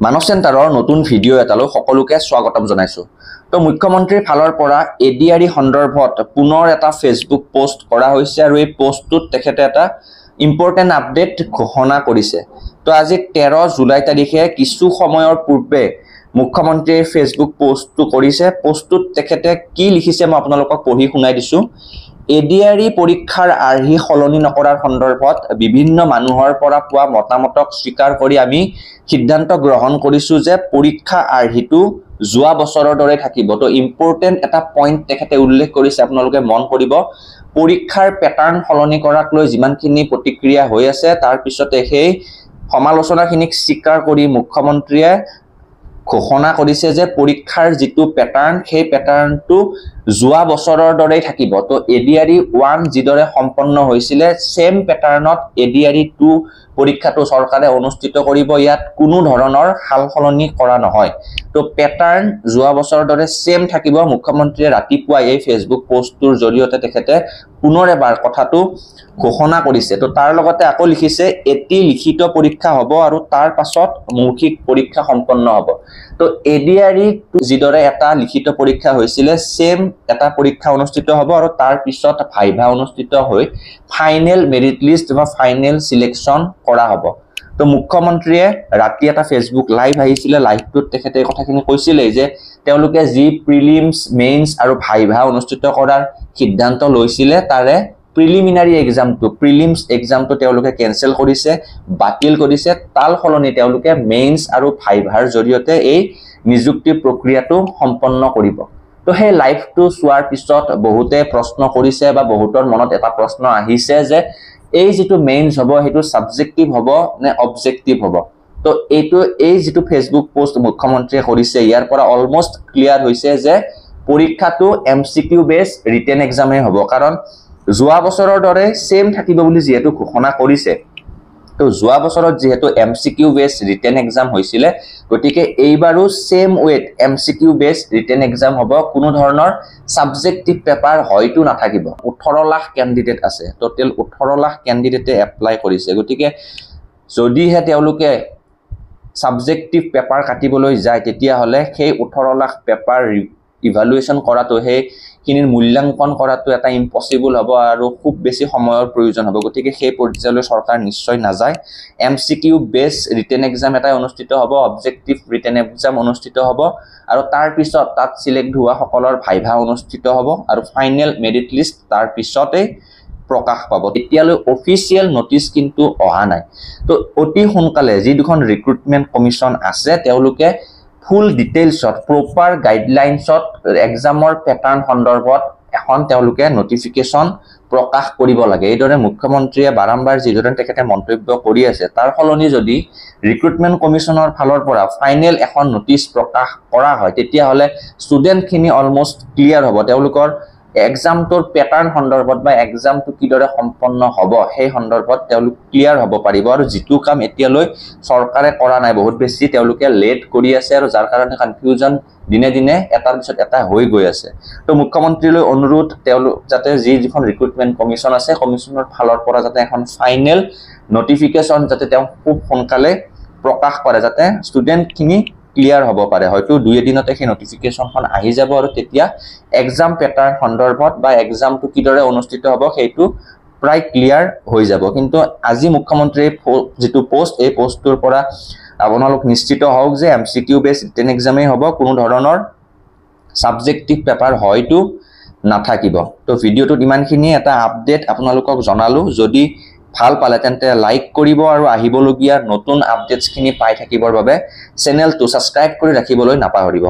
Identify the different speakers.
Speaker 1: মানস চেণ্টাৰৰ নতুন ভিডিঅ' এটালৈ সকলোকে স্বাগতম জনাইছোঁ। তো মুখ্যমন্ত্ৰীৰ ফালৰ পৰা এডিআৰই সন্দৰ্ভত পুনৰ এটা ফেচবুক পোষ্ট কৰা হৈছে আৰু এই পোষ্টটোত তেখেতে এটা ইম্পৰ্টেণ্ট আপডেট ঘোষণা কৰিছে। তো আজি 13 জুলাই তাৰিখে কিছু সময়ৰ পূৰ্বে মুখ্যমন্ত্ৰীয়ে ফেচবুক পোষ্টটো কৰিছে। পোষ্টটোত তেখেতে কি লিখিছে, মই আপোনালোকক পঢ়ি শুনাই দিছোঁ। এডিআৰই পৰীক্ষাৰ আৰ্হি সলনি নকৰাৰ সন্দৰ্ভত বিভিন্ন মানুহৰ পৰা পোৱা মতামতক স্বীকাৰ কৰি আমি সিদ্ধান্ত গ্ৰহণ কৰিছোঁ যে পৰীক্ষা আৰ্হিটো যোৱা বছৰৰ দৰে থাকিব। তো ইম্পৰ্টেণ্ট এটা পইণ্ট তেখেতে উল্লেখ কৰিছে, আপোনালোকে মন কৰিব। পৰীক্ষাৰ পেটাৰ্ণ সলনি কৰাক লৈ যিমানখিনি প্ৰতিক্ৰিয়া হৈ আছে, তাৰপিছতে সেই সমালোচনাখিনিক স্বীকাৰ কৰি মুখ্যমন্ত্ৰীয়ে ঘোষণা কৰিছে যে পৰীক্ষাৰ যিটো পেটাৰ্ণ, সেই পেটাৰ্ণটো যোৱা বছৰৰ দৰেই থাকিব। তো এডিআৰই 1 যিদৰে সম্পন্ন হৈছিলে, ছেম পেটাৰ্ণত এডিআৰই 2 পৰীক্ষাটো চৰকাৰে অনুষ্ঠিত কৰিব। ইয়াত কোনো ধৰণৰ সাল সলনি কৰা নহয়। তো পেটাৰ্ণ যোৱা বছৰৰ দৰে ছেম থাকিব। মুখ্যমন্ত্ৰীয়ে ৰাতিপুৱাই এই ফেচবুক পষ্টটোৰ জৰিয়তে তেখেতে পুনৰ এবাৰ কথাটো ঘোষণা কৰিছে। তো তাৰ লগতে আকৌ লিখিছে, এটি লিখিত পৰীক্ষা হ'ব আৰু তাৰ পাছত মৌখিক পৰীক্ষা সম্পন্ন হ'ব। তো এডিআৰই যিদৰে এটা লিখিত পৰীক্ষা হৈছিলে, ছেম এটা পৰীক্ষা অনুষ্ঠিত হ'ব আৰু তাৰ পিছত ভাইভা অনুষ্ঠিত হৈ ফাইনেল মেৰিট লিষ্ট বা ফাইনেল চিলেকশ্যন কৰা হ'ব। তো মুখ্যমন্ত্ৰীয়ে ৰাতি এটা ফেচবুক লাইভ আহিছিলে, লাইভটোত তেখেতে এই কথাখিনি কৈছিলেই যে তেওঁলোকে যি প্ৰিলিমছ, মেইনছ আৰু ভাইভা অনুষ্ঠিত কৰাৰ সিদ্ধান্ত লৈছিলে, তাৰে প্ৰিলিমিনাৰী এক্সামটো, প্ৰিলিমছ এক্সামটো তেওঁলোকে কেঞ্চেল কৰিছে, বাতিল কৰিছে। তাৰ সলনি তেওঁলোকে মেইনছ আৰু ভাইভাৰ জৰিয়তে এই নিযুক্তি প্ৰক্ৰিয়াটো সম্পন্ন কৰিব। তো সেই লাইভটো চোৱাৰ পিছত বহুতে প্ৰশ্ন কৰিছে বা বহুতৰ মনত এটা প্ৰশ্ন আহিছে যে এই যিটো মেইনছ হ'ব, সেইটো ছাবজেক্টিভ হ'ব নে অবজেক্টিভ হ'ব? তো এই যিটো ফেচবুক পোষ্ট মুখ্যমন্ত্ৰীয়ে কৰিছে, ইয়াৰ পৰা অলমষ্ট ক্লিয়াৰ হৈছে যে পৰীক্ষাটো এমচিকিউ বেছ ৰিটেন এক্সামেই হ'ব। কাৰণ যোৱা বছৰৰ দৰে ছেম থাকিব বুলি যিহেতু ঘোষণা কৰিছে, তো যোৱা বছৰত যিহেতু এমচিকিউ বেছ ৰিটেন এক্সাম হৈছিলে, গতিকে এইবাৰো ছেম ৱেত এমচিকিউ বেছ ৰিটেন এক্সাম হ'ব। কোনো ধৰণৰ ছাবজেক্টিভ পেপাৰ হয়তো নাথাকিব। 18 লাখ কেণ্ডিডেট আছে, টোটেল 18 লাখ কেণ্ডিডেটে এপ্লাই কৰিছে। গতিকে যদিহে তেওঁলোকে ছাবজেক্টিভ পেপাৰ কাটিবলৈ যায়, তেতিয়াহ'লে সেই 18 লাখ পেপাৰ ইভালুৱেশ্যন কৰাটো, সেইখিনিৰ মূল্যাংকন কৰাটো এটা ইম্পচিবল হ'ব আৰু খুব বেছি সময়ৰ প্ৰয়োজন হ'ব। গতিকে সেই পৰ্যায়লৈ চৰকাৰ নিশ্চয় নাযায়। এমচিকিউ বেছ ৰিটেন এক্সাম এটাই অনুষ্ঠিত হ'ব, অবজেক্টিভ ৰিটেন এক্সাম অনুষ্ঠিত হ'ব আৰু তাৰপিছত তাত চিলেক্ট হোৱাসকলৰ ভাইভা অনুষ্ঠিত হ'ব আৰু ফাইনেল মেৰিট লিষ্ট তাৰ পিছতেই প্ৰকাশ পাব। এতিয়ালৈ অফিচিয়েল নটিচ কিন্তু অহা নাই। তো অতি সোনকালে যি দুখন ৰিক্ৰুটমেণ্ট কমিশ্যন আছে, তেওঁলোকে ফুল ডিটেইলছত, প্ৰপাৰ গাইডলাইনছত এক্সামৰ পেটাৰ্ণ সন্দৰ্ভত এখন তেওঁলোকে নটিফিকেশ্যন প্ৰকাশ কৰিব লাগে। এইদৰে মুখ্যমন্ত্ৰীয়ে বাৰম্বাৰ যিদৰে তেখেতে মন্তব্য কৰি আছে, তাৰ সলনি যদি ৰিক্ৰুটমেণ্ট কমিশ্যনৰ ফালৰ পৰা ফাইনেল এখন নটিচ প্ৰকাশ কৰা হয়, তেতিয়াহ'লে ষ্টুডেণ্টখিনি অলমষ্ট ক্লিয়াৰ হ'ব। তেওঁলোকৰ এক্সামটোৰ পেটাৰ্ণ সন্দৰ্ভত বা এক্সামটো কিদৰে সম্পন্ন হ'ব, সেই সন্দৰ্ভত তেওঁলোক ক্লিয়াৰ হ'ব পাৰিব। আৰু যিটো কাম এতিয়ালৈ চৰকাৰে কৰা নাই, বহুত বেছি তেওঁলোকে লেট কৰি আছে আৰু যাৰ কাৰণে কনফিউজন দিনে দিনে এটাৰ পিছত এটা হৈ গৈ আছে। তো মুখ্যমন্ত্ৰীলৈ অনুৰোধ, তেওঁলোক যাতে যিখন ৰিক্ৰুটমেণ্ট কমিশ্যন আছে, কমিশ্যনৰ ফালৰ পৰা যাতে এখন ফাইনেল নটিফিকেশ্যন যাতে তেওঁ খুব সোনকালে প্ৰকাশ কৰে, যাতে ষ্টুডেণ্টখিনি ক্লিয়াৰ হ'ব পাৰে। হয়তো দুই এদিনতে সেই নটিফিকেশ্যনখন আহি যাব আৰু তেতিয়া এক্সাম পেটাৰ্ণ সন্দৰ্ভত বা এক্সামটো কিদৰে অনুষ্ঠিত হ'ব, সেইটো প্ৰায় ক্লিয়াৰ হৈ যাব। কিন্তু আজি মুখ্যমন্ত্ৰীৰ যিটো পোষ্ট, এই পোষ্টটোৰ পৰা আপোনালোক নিশ্চিত হওক যে এমচিকিউ বেছ ৰিটেন এক্সামেই হ'ব, কোনো ধৰণৰ ছাবজেক্টিভ পেপাৰ হয়তো নাথাকিব। তো ভিডিঅ'টোত ইমানখিনিয়ে এটা আপডেট আপোনালোকক জনালোঁ। যদি ভাল পালে তেন্তে লাইক কৰিব আৰু আহিবলগীয়া নতুন আপডেটছখিনি পাই থাকিবৰ বাবে চেনেলটো ছাবস্ক্ৰাইব কৰি ৰাখিবলৈ নাপাহৰিব।